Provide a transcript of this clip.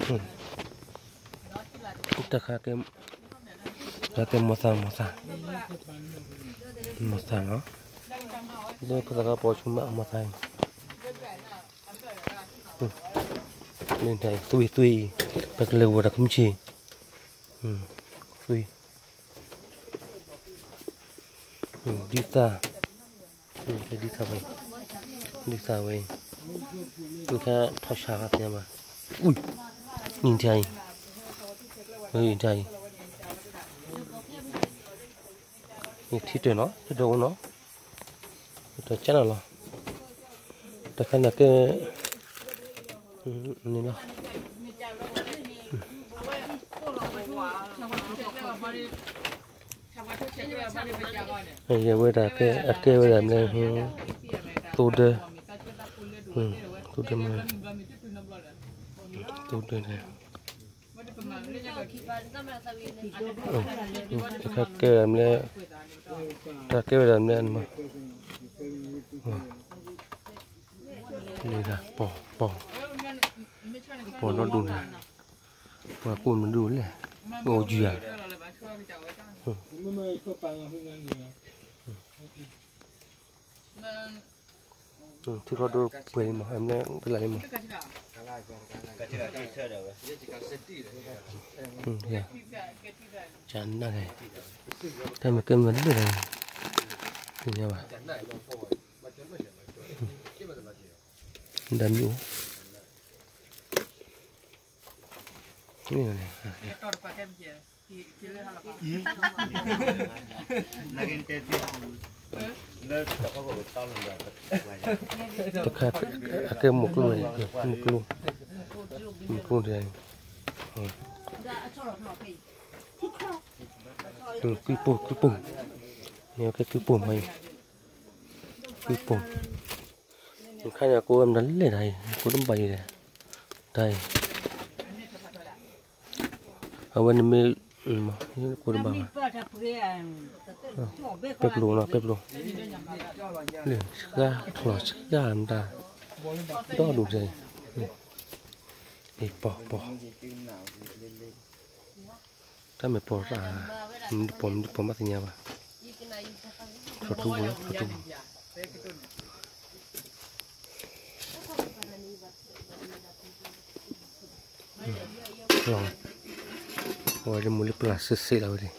တၢ်ခါကဲ တၢ်ကဲမိၢ်သၣ် မိၢ်သၣ် မိၢ်သၣ်နီၤ, လၢဖိသၣ်ခါပိာ်ဆူမဲာ်မိၢ်သၣ်အံၤ, သွံၣ်သွံၣ်, ပကလဲၤဝဲဒီးကမုၢ်ဆ့ၣ်, သွံၣ်, ဒ်သၣ် ဒ်သၣ်ဝဲ, ဒ်သၣ်ဝဲ, နခါထီၣ်ဆါသ့ၣ်ညါဘၣ်, နံၤဒ်အံၤ, နံၤဒ်အံၤ, ယထံၣ်တၢ်နီၤ တၢ်ဒိၣ်အိၣ်နီၤ, တၢ်ကၢ်နီၤလီၤ, တခါန့ၣ်ကဲ, န့ၣ်လီၤ. ယဝဲဒၣ်ကဲ အကဲဝဲဒၣ်မ့ၢ်, သိဒၢ, သိဒၢမ့ၢ်, သိဒၢန့ၣ်, တခါကဲဝဲဒၣ်မ့ၢ်, တၢ်ကဲဝဲဒၣ်မ့ၢ်, န့ၣ်ဒၣ် ပီၤ, ပီၤ, ပီၤဒီဒူၣ်န့ၣ်, ပှၤကိးမနုၤဒူၣ်လဲၣ်, အိၣ်ယုၢ်ဧါ, ထံထီၣ်ဒိပှဲၤလံမး အမ့ၢ်ကလၢ်လံမး, ကနၣ်, တၢ်မ့ၢ်ကဲမနုၤလဲၣ်, သ့ၣ်ညါဘၣ်, ဒၣ်မ့ၢ်အိၣ် တခါ အကဲမုၢ်ကျိၣ်န့ၣ်, မုၢ်ကျိၣ်, မုၢ်ကျိၣ်န့ၣ်, ကွံပိၢ် ကွံပိၢ်, န့ၣ်ကဲကွံပိၢ်မးအံၤ, ကွံပိၢ်, နခါန့ၣ် အကိးဝဲမတၤလဲၣ်တၢ်အံၤ ကိးတဘၣ်အံၤလဲၣ်, တၢ်အံၤ အဝဲန့ၣ်မ့ၢ်, ကိးတဘၣ်ဘၣ်, ပဲပျိနီၤ ပဲပျိ, လၢဆှၢချီၣ်ဆှၢမတၤ, ဒီဒူၣ်တၢ်အံၤ, အံၤပီၤပီၤ, တၢ်မ့ၢ်ပီၤသၣ်, မ့ၢ်တပီၤမ့ၢ်တပီၤဘၣ်သ့ၣ်ညါဘၣ်, ထီၣ်ထူပူၤလီၤ ထီၣ်ထူပူၤ လီၤ, ဝဲဒၣ်မုၢ်လၢပျၢၤစ့ၢ်စ့ၢ်လီၤဝဲဒၣ်,